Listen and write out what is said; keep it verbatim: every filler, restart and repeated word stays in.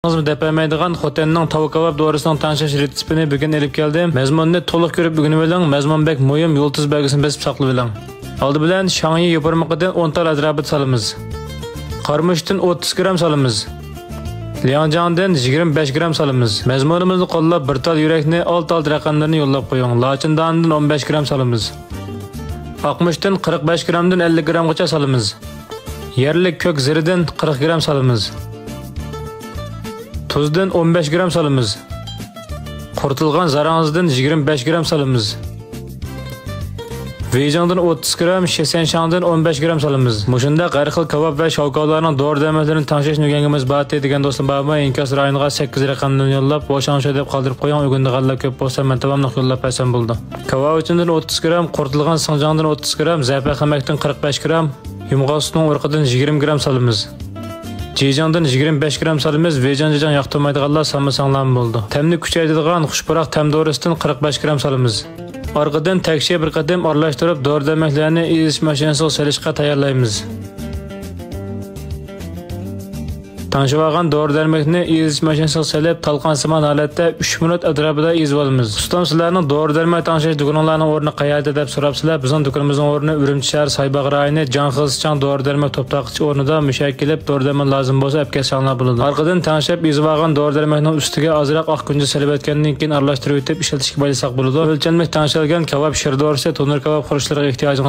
دەپ بەرمەيدىغان خوتەننىڭ تاۋا كاۋاپ دورىسىنىڭ تەڭشەش رېتسېپىنى بۈگۈن ئېلىپ كەلدىم. مەزمۇننى تولۇق كۆرۈپ ئۆگىنىۋېلىڭ. مەزمۇن بەك مۇھىم، يۇلتۇز بەلگىسىنى بېسىپ ساقلىۋېلىڭ. ئالدى بىلەن شاڭيى يوپۇرمىقىدىن ئون تال ئەتراپىدا سالىمىز. قارىمۇچتىن ئوتتۇز گرام سالىمىز. لياڭجاڭدىن يىگىرمە بەش گرام سالىمىز. مەزمۇنىمىزنى قوللاپ بىر تال يۈرەكنى، ئالتە ئالتە رەقەملىرىنى يوللاپ قويۇڭ. لاچىندانىدىن ئون بەش گرام سالىمىز. ئاقمۇچتىن قىرىق بەش گرامدىن ئەللىك گرامغىچە سالىمىز. يەرلىك كۆك زىرىدىن قىرىق گرام سالىمىز. تۇزدىن ئون بەش گرام سالىمىز. قۇرۇتۇلغان زاراڭزىدىن يىگىرمە بەش گرام سالىمىز. ۋېيجىڭدىن ئوتتۇز گرام، شېسەنشاڭدىن ئون بەش گرام سالىمىز. مۇشۇنداق ھەر خىل كاۋاپ ۋە شاۋكاۋلارنىڭ دورا دەرمەكلىرىنى تەڭشەش ئۆگەنگۈمىز بارتى دېگەن دوستۇم بارمۇ؟ ئىنكاس رايونىغا سەككىز رەقەمدىن يوللاپ، ۋوشاڭشۇ دەپ قالدۇرۇپ قويۇڭ، ئۆگىنىدىغانلار كۆپ بولسا، مەن داۋاملىق يوللاپ بەرسەم بولىدۇ. كاۋاۋىچىندىن ئوتتۇز گرام، قۇرۇتۇلغان سىڭجاڭدىن ئوتتۇز گرام، زەپەر خەمەكتىن قىرىق بەش گرام، يۇمغاقسۈتنىڭ ئۇرۇقىدىن يىگىرمە گرام سالىمىز. جىجىڭدىن يىگىرمە بەش گرام سالىمىز. ۋېيجاڭ جىجاڭ ياقتۇرمايدىغانلار سالمىساڭلارمۇ بولىدۇ. تەمنى كۈچەيتىدىغان خۇشپۇراق تەم دورىسىدىن قىرىق بەش گرام سالىمىز. ئارقىدىن تەكشى بىر قېتىم ئارىلاشتۇرۇپ، دورا دەرمەكلەرنى ئېزىش ماشىنىسىغا سېلىشقا تەييارلايمىز. تەڭشىۋالغان دورا دەرمەكنى ئېزىش ماشىنىسىغا سېلىپ، تالقانسىمان ھالەتتە ئۈچ مىنۇت ئەتراپىدا ئېزىۋالىمىز. ئۇستام سىلەرنىڭ دورا دەرمەك تەڭشەش دۇكىنىڭلارنىڭ ئورنى قەيەردە دەپ سوراپسىلەر. بىزنىڭ دۇكىنىمىزنىڭ ئورنى ئۈرۈمچى شەھەر سايباغ رايونى جاڭخېزچاڭ دورا دەرمەك توپ تارقىتىش ئورنىدا. مۇشۇ يەرگە كېلىپ دورا دەرمەك لازىم بولسا ئەپ كەتسەڭلار بولىدۇ. ئارقىدىن تەڭشەپ ئېزىۋالغان دورا دەرمەكنىڭ ئۈستىگە ئازراق ئاق كۇنجۇ سېلىۋەتكەندىن كېيىن ئارىلاشتۇرۇۋېتىپ ئىشلىتىشكە بايلىساق بولىدۇ. ئۆلچەملىك تەڭشەلگەن كاۋاپ شىر دورىسى، تونۇر كاۋاپ خۇرۇچلىرىغا ئېھتىياجىڭىز